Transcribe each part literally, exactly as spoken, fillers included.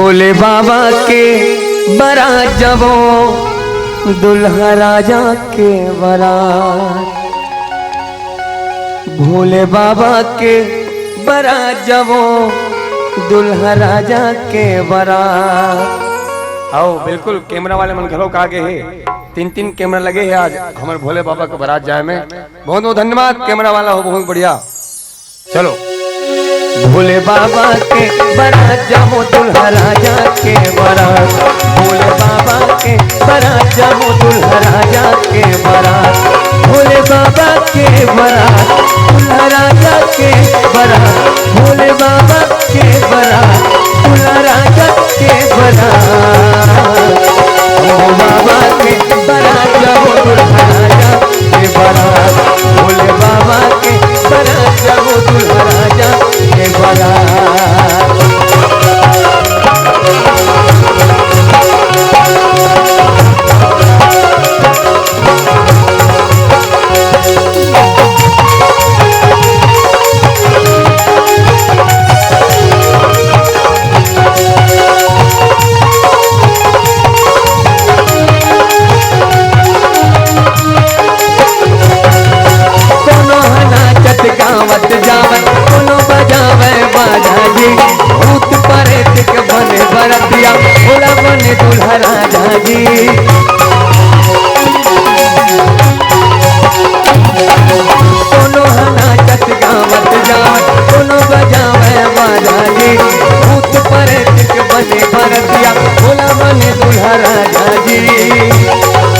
भोले बाबा के बरात जबो, दुल्हा राजा के बरात। भोले बाबा के बरात जबो, दुल्हा राजा के बरात। आओ, बिल्कुल, कैमरा वाले मन घलो का गे हे, तीन तीन कैमरा लगे हे आज हमर भोले बाबा के बरात जाए में। बहुत बहुत धन्यवाद कैमरा वाला हो, बहुत बढ़िया। चलो। भोले बाबा के बरात जामो, दुल्हा राजा के बरात। भोले बाबा के बरात जामो, दुल्हा राजा के बरात। भोले बाबा के बरात, दुल्हा राजा के बरात। भोले बाबा के बरात, दुल्हा राजा के बरात। भोले बाबा के बरात जामो, दुल्हा राजा के बरात। भोले बाबा के बरात जामो, दुल्हा राजा के बरात। कोनो ह नाचत गावत जावत, कोनो बजावे बाजा जी। भूत प्रेत के बने बरतिया, भोला बने दुल्हा राजा जी। कोनो ह नाचत गावत जावत, कोनो बजावे बाजा जी। भूत प्रेत के बने बरतिया, भोला बने दुल्हा राजा जी।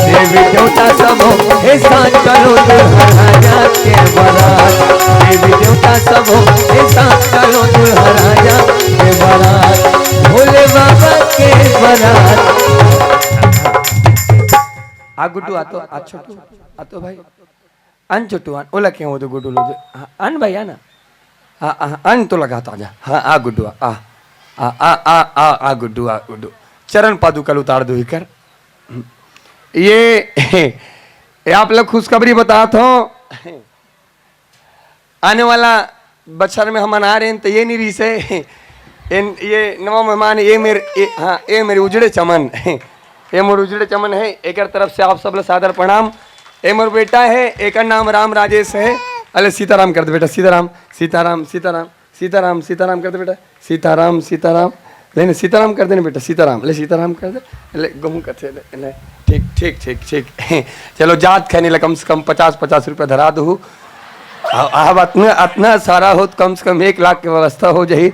देवी देवता सब हो, हे साथ चलो दुल्हा राजा के बरात। देवी देवता सब हो, हे साथ चलो दुल्हा राजा के बरात। भोले बाबा के बरात। आ गुड्डू, आ तो, आ छोटू, आ तो भाई। आन छोटू, आन। ओला के हो तो गुड्डू लो दे। हाँ, आन भाई, आना। हाँ, हाँ, आन तो लगा ताजा। हाँ, आ गुड्डू, आ। आ, आ, आ, आ, आ गुड्डू, आ गुड्डू। चरण पादुका ल उतार दो ही कर। ये, ये आप लोग खुशखबरी बतात हो। आने वाला बछर में हमन आ रहे हैं, तो ये नहीं रही से। ये, ये नवा मेहमान, ये मेरे, ये, हाँ, ये मेरे उजड़े चमन। ये मोर उजड़े चमन है, एकर तरफ से आप सब ला सादर प्रणाम। ये मोर बेटा है, एकर नाम राम राजेश है। अले सीताराम कर दे बेटा, सीताराम, सीताराम, सीताराम, सीताराम, सीताराम कर दे बेटा, सीताराम, सीताराम। ले ना, सीताराम कर दे ना बेटा, सीताराम, ले सीताराम कर दे, ले गहूँ कथे, ले, ले। ठीक, ठीक, ठीक, ठीक। चलो, जात खैनी ला कम से कम पचास, पचास रुपया धरा दहू। आ, अब अतना, अतना सारा हो, तो कम से कम एक लाख के व्यवस्था हो जाही।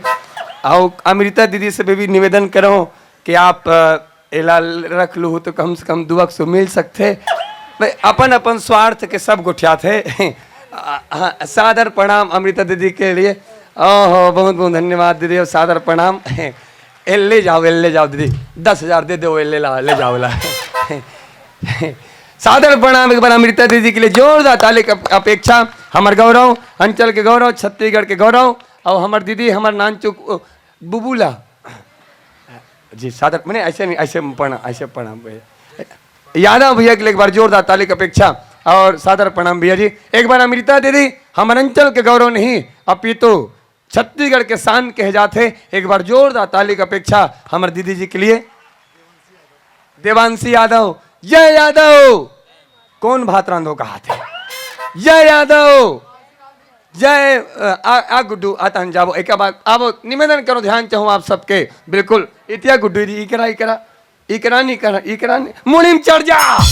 अउ अमृता दीदी से भी, भी निवेदन करो कि आप, अ, एला रख लूहू तो कम से कम दू एक सौ मिल सकथे। भाई, अपन अपन स्वार्थ के सब गोठियाथे। आ, हाँ, सादर प्रणाम अमृता दीदी के लिए। ओहो, बहुत बहुत धन्यवाद दीदी, और सादर प्रणाम। ए, ले जाओ, ए, ले जाओ दीदी, दस हजार दे दो, ए, ले ला, ले जाओ ला। सादर प्रणाम एक बार अमृता दीदी के लिए, जोरदार ताली की अप-, अपेक्षा। हमर गौरव, अंचल के गौरव, छत्तीसगढ़ के गौरव, और हमर दीदी, हमर नानचुक, बुबुला। जी, सादर, मैंने ऐसे नहीं, ऐसे पढ़ा, ऐसे पढ़ा। यादव भैया के लिए एक बार जोरदार ताली की अपेक्षा और सादर प्रणाम भैया जी। एक बार अमृता दीदी, हमर अंचल के गौरव नहीं, अपितु छत्तीसगढ़ के शान कहे जाते। एक बार जोरदार ताली की अपेक्षा हमर दीदी जी के लिए। देवांशी यादव, जय यादव। कौन भात रांधो कहा थे? जय यादव, जय, अ, आ, आ गुड्डू, आ तहन जाबो, एक बार आबो, निवेदन करो, ध्यान चाहूँ आप सबके, बिल्कुल, इतिया गुड्डू जी, इकरा, इकरा, इकरा नहीं करा, इकरा नहीं, मुड़ी में चढ़ जा।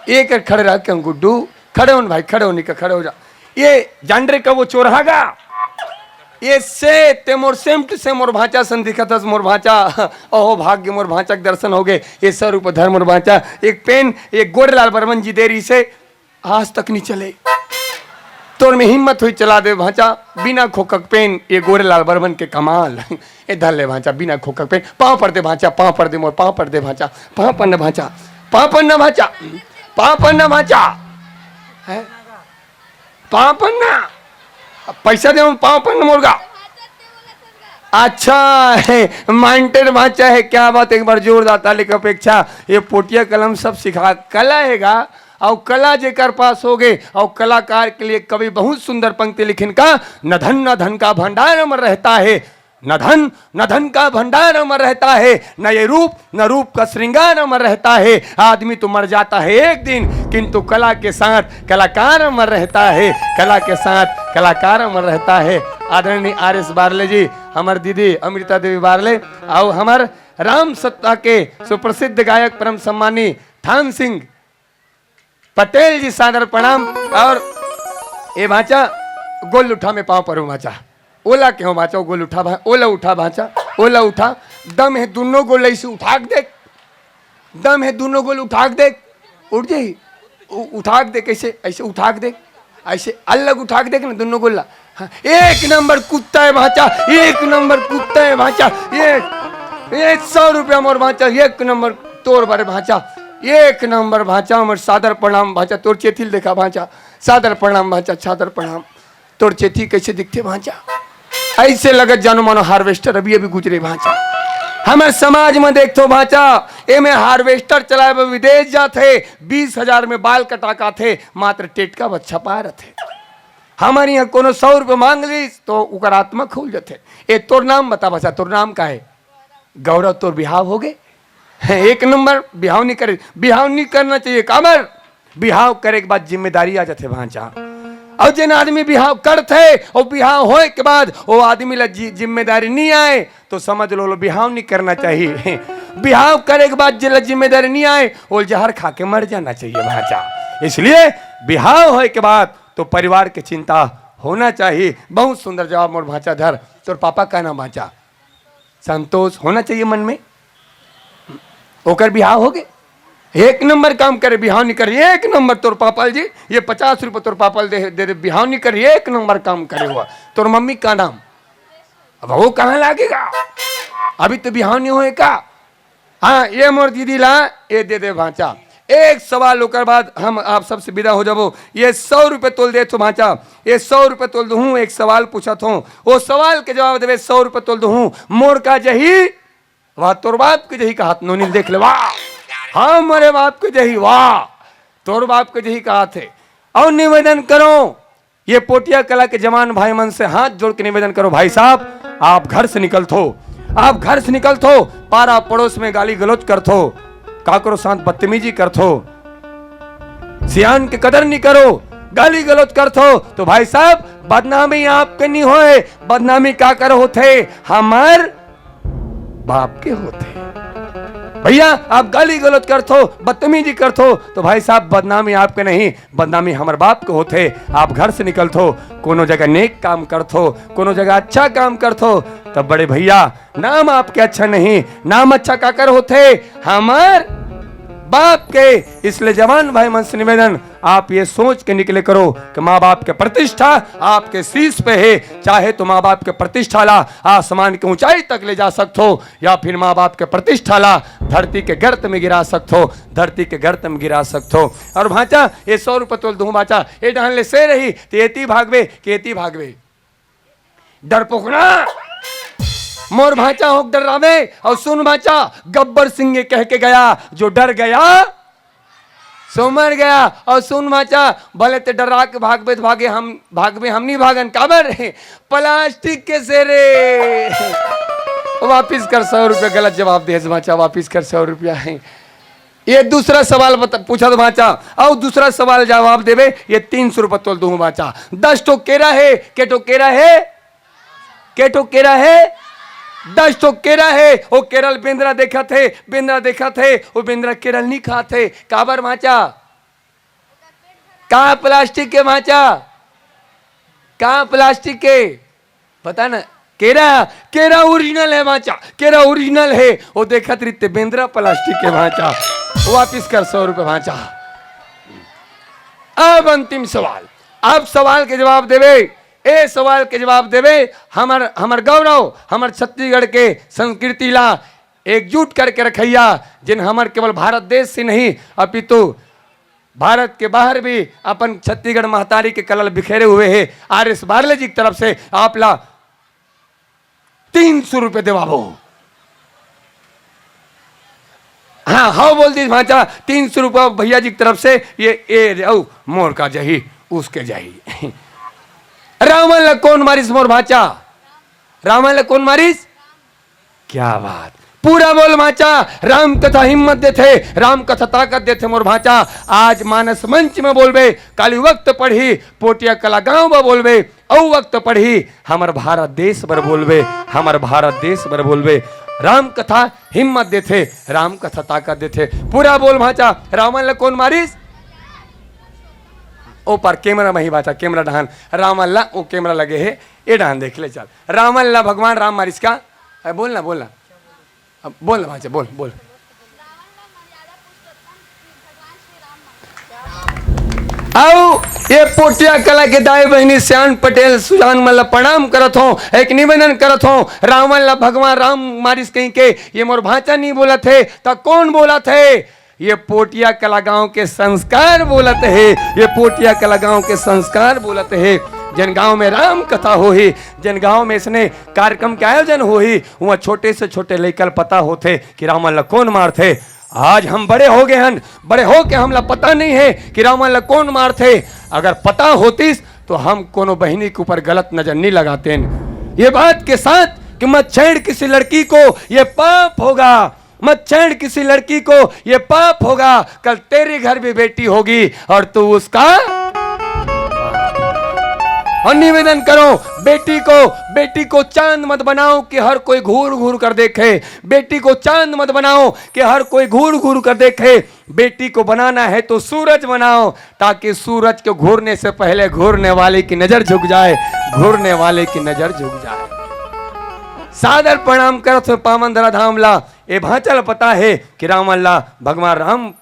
एक खड़े रह के हम गुड्डू, खड़े हो न भाई, खड़े हो, निका, खड़े हो जा। ये जान रे का वो चोरहा गा? ये से ते मोर same to same मोर भांचा सन दिखत हस, मोर भांचा। अहो भाग्य, मोर भांचा के दर्शन हो गए। ये सर ऊपर धर मोर भांचा, एक पेन, ये गोरेलाल बर्मन जी दे रही से, आज तक नहीं चले। तोर में हिम्मत हुई चला दे भांचा, बिना खोखक पेन, ये गोरेलाल बर्मन के कमाल। ए धर ले भांचा, बिना खोखक पेन, पाँव पर दे भांचा, पाँव पर दे मोर, पाँव पर दे भांचा, पाँव पर न भांचा, पाँव पर न भांचा, पाँव पर न भांचा। हैं? पाँव पर ना, पैसा दे, पाँव पर न मुर्गा। अच्छा है, माइंटेड भांचा है, क्या बात, एक बार जोरदार ताली की अपेक्षा। ये पोटिया कलम सब सिखा, कला हैगा, और कला जेकर पास हो गए, और कलाकार के लिए कवि बहुत सुंदर पंक्ति लिखिन का, "न धन न धन का भंडार अमर रहता है, न धन, न धन का भंडार अमर रहता है, न ये रूप, न रूप का श्रृंगार अमर रहता है। आदमी तो मर जाता है एक दिन, किंतु कला के साथ कलाकार अमर रहता है, कला के साथ कलाकार अमर रहता है। आदरणीय आर एस बारले जी, हमर दीदी अमृता देवी बारले, अउ हमर राम सत्ता के सुप्रसिद्ध गायक परम सम्मानी थान सिंह पटेल जी, सादर प्रणाम। अउ ए भांचा, गोल उठा में पांव परो भांचा, ओला के हो भांचा, गोल उठा भा-, ओला उठा भांचा, ओला उठा। दम हे दुनो गोल ऐसे उठा के देख, दम हे दुनो गोल उठा के देख, उठ जाही। उ-, उठा के देख, ऐसे, ऐसे उठा के देख, ऐसे अलग उठा के देख ना दुनो गोला। हाँ, एक नंबर कुत्ता है भांचा, एक नंबर कुत्ता है भांचा। ये, ये सौ रुपया मोर भांचा, एक नंबर तोर बारे भांचा, एक नंबर भांचा, हमर सादर प्रणाम भांचा, तोर चेथिल देखा भांचा, सादर प्रणाम भांचा, सादर प्रणाम। तोर चेथी कैसे दिखथे भांचा? ऐसे लगत जानो मानो हार्वेस्टर अभी अभी गुजरे भांचा। हमर समाज में देखथो भांचा, एमे हार्वेस्टर चलाए बर विदेश जाथे, बीस हजार में बाल कटा के आथे, मात्र टेटका बच्छा पाए रथे। हमर इहां कोनो सौ रुपये मांग लिस तो ओकर आत्मा खुल जथे। ए तोर नाम बता भांचा, तोर नाम का हे? गौरव, तोर बिहाव हो गे? एक नंबर बिहाव नहीं करे, बिहाव नहीं करना चाहिए। काबर? बिहाव करे के बाद जिम्मेदारी आ जाथे भांचा। अउ जेन आदमी बिहाव करथे, अउ बिहाव होए के बाद ओ आदमी ला जि-, जिम्मेदारी नहीं आए, तो समझ लो, लो बिहाव नहीं करना चाहिए। बिहाव करे के बाद जेला जिम्मेदारी नहीं आए, वो जहर खा के मर जाना चाहिए भांचा। इसलिए बिहाव होए के बाद तो परिवार के चिंता होना चाहिए। बहुत सुंदर जवाब मोर भांचा धर। तोर पापा का नाम भांचा? संतोष होना चाहिए मन में। ओकर बिहाव हो गे, एक नंबर काम करे, बिहाव नहीं करे, एक नंबर। तोर पापा जी, ये पचास रुपये तोर पापा दे दे, बिहाव नहीं करे, एक नंबर काम करे हुआ। तोर मम्मी का नाम? अब वो कहाँ लागेगा? अभी तो बिहाव नहीं होए का? हाँ, ये मोर दीदी ला, ये दे दे भांचा। एक सवाल, ओकर बाद हम आप सबसे विदा हो जाबो। ये सौ रुपये तोल दे तो भांचा, ये सौ रुपये तोल दूहूं, एक सवाल पूछत हों, वो सवाल के जवाब देवे, सौ रुपये तोल दूहूं। मोर का जही? वाह, तोर बाप के जही कहात, नोनी देख ले, वाह। हाँ, मोरे बाप के जही, वाह, तोर बाप के जही कहात हे। अउ निवेदन करो, ये पोटिया कला के जवान भाई मन से हाथ जोड़ के निवेदन करो, भाई साहब, आप घर से निकलथो, आप घर से निकलथो, पारा पड़ोस में गाली गलौज करथो, काकरो साथ बदतमीजी करथो, सियान के कदर नहीं करो, गाली गलौज करथो, तो भाई साहब, बदनामी आपके नहीं होए, बदनामी काकर होथे? हमर बाप के होथे। भैया, आप गाली गलौज करथो, बदतमीजी करथो, तो भाई साहब, बदनामी आपके नहीं, बदनामी हमर बाप के होथे। आप घर से निकलथो, कोनो जगह नेक काम करथो, कोनो जगह अच्छा काम करथो, तब बड़े भैया, नाम आपके अच्छा नहीं, नाम अच्छा काकर होथे? हमर बाप के। इसलिए जवान भाई मन से निवेदन, आप ये सोच के निकले करो कि माँ बाप के प्रतिष्ठा आपके शीश पे है। चाहे तो माँ बाप के प्रतिष्ठा ला आसमान के ऊंचाई तक ले जा सकथो, या फिर माँ बाप के प्रतिष्ठा ला धरती के गर्त में गिरा सकथो, धरती के गर्त में गिरा सकथो। अउ भांचा, ये सौ रुपये तोल दूहूं भांचा, ये डहन ले से रही, तो एती भागबे कि एती भागबे? डरपोकना, मोर भांचा होके डर्राबे। अउ सुन भांचा, गब्बर सिंह ये कह के गया, जो डर गया सो मर गया। अउ सुन भांचा, भले ते डर्रा के भागबे त भागे, हम भागबे, हम नहीं भागन। काबर? प्लास्टिक के से रे। वापिस कर सौ रुपया, गलत जवाब देस भांचा, वापिस कर सौ रुपया हे। ये दूसरा सवाल बता, पूछा तो भांचा, अउ दूसरा सवाल जवाब देबे, ये तीन सौ रुपया तोल दूहूं भांचा। दस ठो केरा हे, के ठो केरा हे? के ठो केरा हे? दस ठो केरा हे। ओ केरा ल बेंदरा देखत हे, बेंदरा देखत हे, ओ बेंदरा केरा ल नहीं खात हे। काबर भांचा? का प्लास्टिक के भांचा? का प्लास्टिक के? पता ना, केरा, केरा ओरिजिनल हे भांचा, केरा ओरिजिनल हे। ओ देखत रहिथे बेंदरा प्लास्टिक के भांचा। वापिस कर सौ रुपया भांचा। अब अंतिम सवाल, अब सवाल के जवाब देबे, ए सवाल के जवाब देबे, हमर, हमर गौरव, हमर छत्तीसगढ़ के संस्कृति ला एकजुट करके रखइया, जेन हमर केवल भारत देश से नहीं, अपितु भारत के बाहर भी अपन छत्तीसगढ़ महतारी के कला ल बिखेरे हुए हे। आर एस बारले जी की तरफ से आप ला तीन सौ रुपये देवाबो। हाँ, हव बोल दिस भांचा, तीन सौ रुपया भैया जी की तरफ से। ये, ए, अउ मोर का जही, उसके जही। रावण ला कोन मारिस मोर भांचा? रावण ला कोन मारिस? क्या बात। पूरा बोल भांचा। राम कथा हिम्मत देथे, राम कथा ताकत देथे मोर भांचा। आज मानस मंच में बोलबे, काली वक्त पड़ही पोटिया कला गांव में बोलबे, अउ वक्त पड़ही हमर भारत देश बर बोलबे, हमर भारत देश बर बोलबे। राम कथा हिम्मत देथे, राम कथा ताकत देथे। पूरा बोल भांचा। रावण ला कोन मारिस? ओ पर कैमरा में ही भांचा, कैमरा डहान। रावण ला ओ कैमरा लगे हे, ए डहान देख ले चल। रावण ला भगवान राम मारिस का? अरे बोल ना, बोल ना। अब बोल ना भांचा, बोल, बोल। अउ ये पोटिया कला के दाई बहिनी, सियान पटेल, सुजान मन ला प्रणाम करत हों, एक निवेदन करत हों, रावण ला भगवान राम मारिस कहिके ये मोर भांचा नहीं बोलत हे, त कोन बोलत हे? ये पोटिया कला गांव के संस्कार बोलत हे, ये पोटिया कला गांव के संस्कार बोलत हे। जेन गांव में राम कथा होही, जेन गांव में इसने कार्यक्रम के आयोजन होही, उहां छोटे से छोटे लइका ल पता होथे कि रावण ला कोन मारथे। आज हम बड़े हो गए हन, बड़े हो के हमला पता नहीं है कि रावण ला कोन मारथे। अगर पता होतिस तो हम कोनो बहिनी के ऊपर गलत नजर नहीं लगातेन। ये बात के साथ कि मत छेड़ किसी लड़की को, ये पाप होगा। मत छेड़ किसी लड़की को, ये पाप होगा। कल तेरे घर भी बेटी होगी और तू उसका। और निवेदन करो, बेटी को, बेटी को चांद मत बनाओ कि हर कोई घूर घूर कर देखे। बेटी को चांद मत बनाओ कि हर कोई घूर घूर कर देखे। बेटी को बनाना है तो सूरज बनाओ, ताकि सूरज के घूरने से पहले घूरने वाले की नजर झुक जाए, घूरने वाले की नजर झुक जाए। सादर प्रणाम करत हों पावन धरा धाम ला। ए भांचा ल पता हे कि रावण ला भगवान राम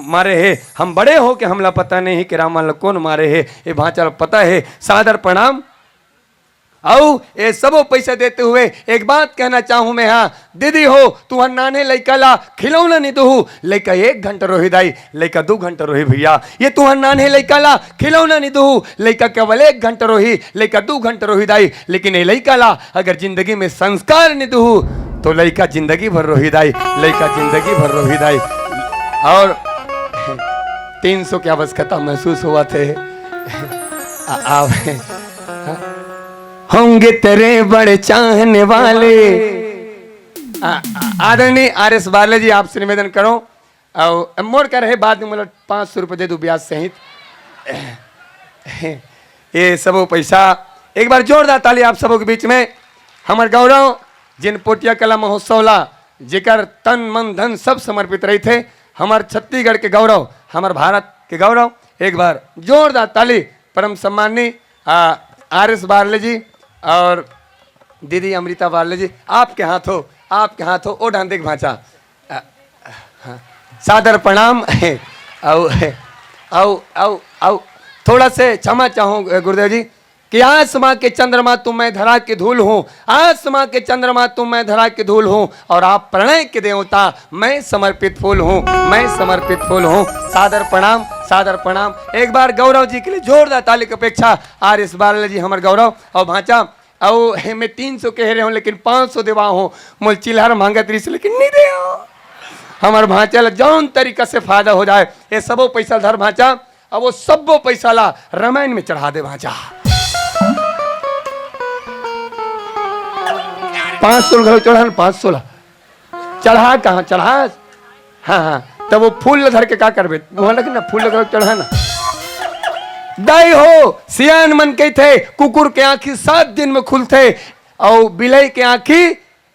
मारे हे। हम बड़े हो के हमला पता नहीं हे कि रावण ला कोन मारे हे। ए भांचा ल पता हे। सादर प्रणाम। अउ ए सबो पैसा देते हुए एक बात कहना चाहूं मैं, हां दीदी हो, तुहर नान्हे लइका ला खिलौना नहीं दुहू, लइका एक घंटा रोही दाई, लइका दू घंटा रोही भैया। ये तुहर नान्हे लइका ला खिलौना नहीं दुहू, लइका केवल एक घंटा रोही, लइका दू घंटा रोही दाई। लेकिन ये लइका ला अगर जिंदगी में संस्कार नहीं दुहू, तो लइका जिंदगी भर रोही दाई, लइका जिंदगी भर रोही दाई। और तीन सौ के आवश्यकता महसूस होवत हे। आ, आ, होंगे तेरे बड़े चाहने वाले। आ, आ, आदरणीय आर एस बारले जी, आपसे निवेदन करो, अउ मोर कर हे, बाद में मोला पाँच सौ रुपये दे दू ब्याज सहित। ये सबो पैसा, एक बार जोरदार ताली आप सबों के बीच में। हमर गौरव, जिन पोटिया कला महोत्सव ला, जेकर तन मन धन सब समर्पित रहिथे, हमर छत्तीसगढ़ के गौरव, हमर भारत के गौरव। एक बार जोरदार ताली परम सम्माननीय, आ, आर एस बारले जी और दीदी अमृता बारले जी, आपके हाथों, आपके हाथों, ओ डहान देख भांचा। आ, हाँ, सादर प्रणाम। अउ, अउ, अउ, अउ, थोड़ा से क्षमा चाहूँ, गुरुदेव जी, कि आसमां के चंद्रमा तुम, मैं धरा की धूल हूँ, आसमां के चंद्रमा तुम, मैं धरा की धूल हूँ, और आप प्रणय के देवता, मैं समर्पित फूल हूँ, मैं समर्पित फूल हूँ। सादर प्रणाम, सादर प्रणाम। एक बार गौरव जी के लिए जोरदार ताली की अपेक्षा। आर एस बारले जी हमर गौरव और भांचा, अउ हे, मैं तीन सौ कहे रहे हूँ, लेकिन पाँच सौ देवा हूँ। मोल चिल्हर मांगत रहिस, लेकिन नहीं दे। हमर भांचा ला जौन तरीका से फायदा हो जाए, ये सबो पैसा धर भांचा। अब वो सबो पैसा ला रामायण में चढ़ा दे भांचा। पाँच सौ घलो चढ़ा न, पाँच सौ ला चढ़ा, कहाँ चढ़ा? हाँ, हाँ, तब वो फूल ल धर के का करबे? वहाँ लगे ना, फूल ल चढ़ा ना। दाई हो, सियान मन कहिथे, कुकुर के आँखी सात दिन में खुलथे, अउ बिलई के आँखी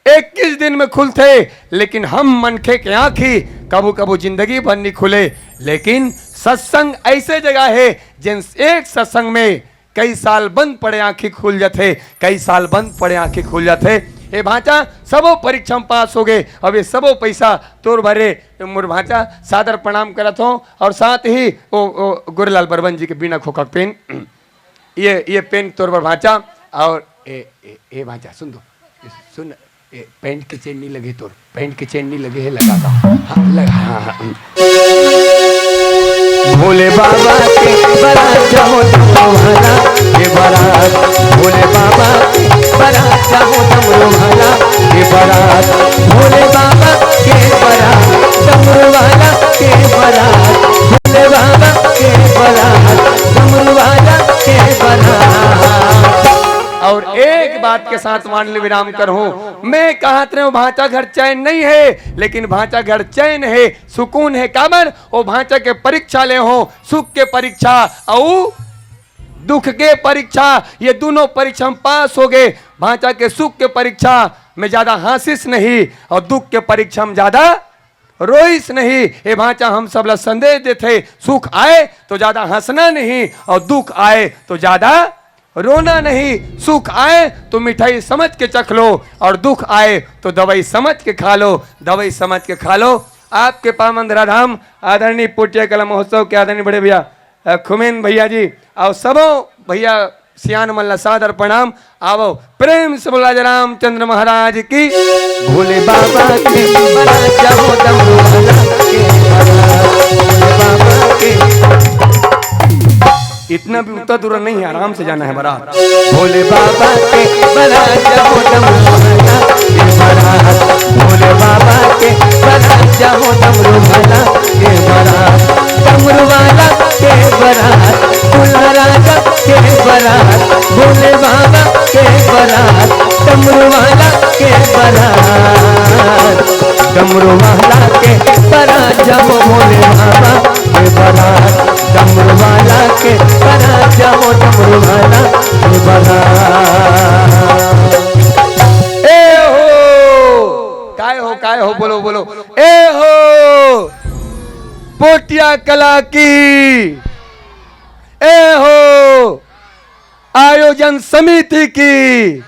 इक्कीस दिन में खुलथे, लेकिन हम मनखे के आँखी कभू-कभू जिंदगी भर नहीं खुले। लेकिन सत्संग ऐसे जगह है, जिन एक सत्संग में कई साल बंद पड़े आँखी खुल जाथे, कई साल बंद पड़े आँखी खुल जाथे। ए भांचा, सबो परीक्षा में पास हो गए। अब ये सबो पैसा तोर भरे, मोर भांचा, सादर प्रणाम करत हों। और साथ ही ओ, ओ गोरेलाल बर्मन जी के बीना खोखा पेन, ये, ये पेन तोर बर भांचा। और ए, ए, ए भांचा, सुन दो, सुन। ए, पैंट के चेन नहीं लगे तोर, पैंट के चेन नहीं लगे हे, लगा दो। हाँ, लगा, हाँ, हाँ। भोले बाबा के बरात जाओ डमरू वाला के बरात, भोले बाबा के बरात जाओ डमरू वाला के बरात, भोले बाबा के बरात, डमरू वाला के बरात, भोले बाबा के बरात, डमरू वाला के बरात। और एक बात के साथ मान ले विराम करहूं, मैं कहत रहे हूं भांचा घर चैन नहीं है, लेकिन भांचा घर चैन है, सुकून है। काबर? वो भांचा के परीक्षा ले हो, सुख के परीक्षा अउ दुख के परीक्षा, ये दोनों परीक्षा में पास हो गए। भांचा के सुख के परीक्षा में ज्यादा हंसिस नहीं और दुख के परीक्षा में ज्यादा रोइस नहीं। ए भांचा हम सब ला संदेश देथे, सुख आए तो ज्यादा हंसना नहीं और दुख आए तो ज्यादा रोना नहीं। सुख आए तो मिठाई समझ के चख लो और दुख आए तो दवाई समझ के खा लो, दवाई समझ के खा लो। आपके पावन धराधाम आदरणीय पोटिया कला महोत्सव के आदरणीय बड़े भैया, अ, खुमेन भैया जी, और सबो भैया सियान मन ला सादर प्रणाम। आवो, प्रेम से बोला जय रामचंद्र महाराज की। भोले बाबा के बना जाओ डमरू वाला के बना, भोले बाबा के। इतना भी उतना दूर नहीं है, आराम से जाना है बड़ा। भोले बाबा के बना जाओ डमरू वाला के बना, भोले बाबा के बना जाओ डमरू वाला के बना, डमरू वाला के बना, दूल्हा राजा के बरात, भोले बाबा के बरात, डमरू वाला के बरात, डमरू वाला के बरात, जाओ भोले बाबा के बरात, डमरू वाला के बरात, जाओ डमरू वाला के बरात। ए हो, काय हो, काय हो, बोलो, बोलो। ए हो, पोटिया कला की। ए हो, आयोजन समिति की।